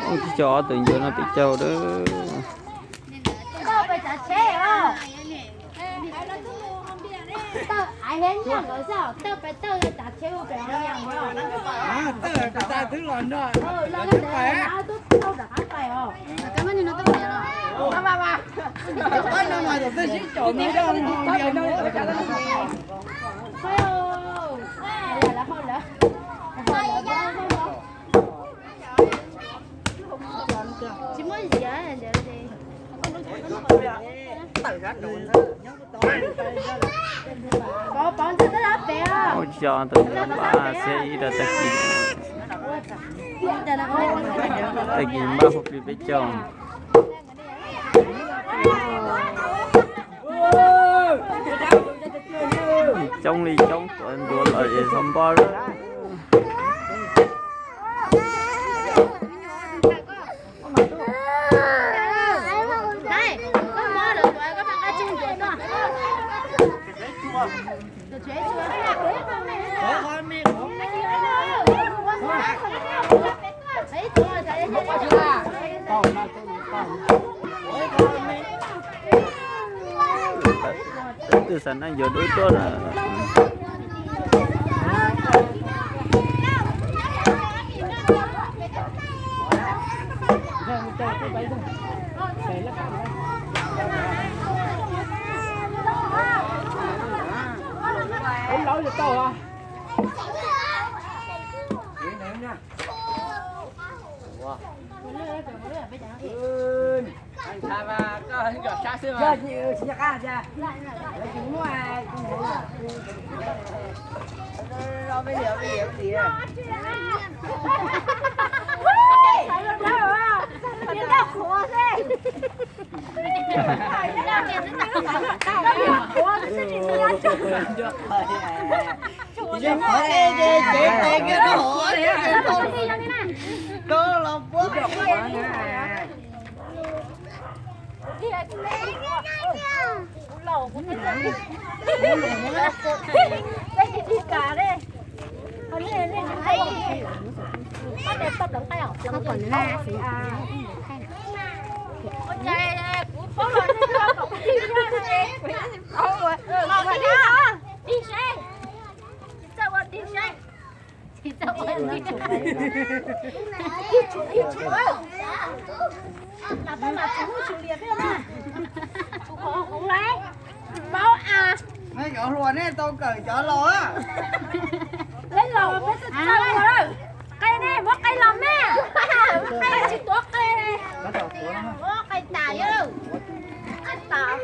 Ua tib co ob tug ncua no peb caug dab. Ua tib co tau ncua pab xeb ib rau tag kis. Tag kis npaj hauj plig peb caug. Coob li coob, tuav ncuav los es txhob npaj lawm. Twb xav naj yuav dub tuaj lawm. Cov hluas nej tau kawm cov laus. Peb laus peb txawj ua lawm. Qe ne, muab qe los me. Qe tsis tuav qe. Muab qe tas yom. Qe tas.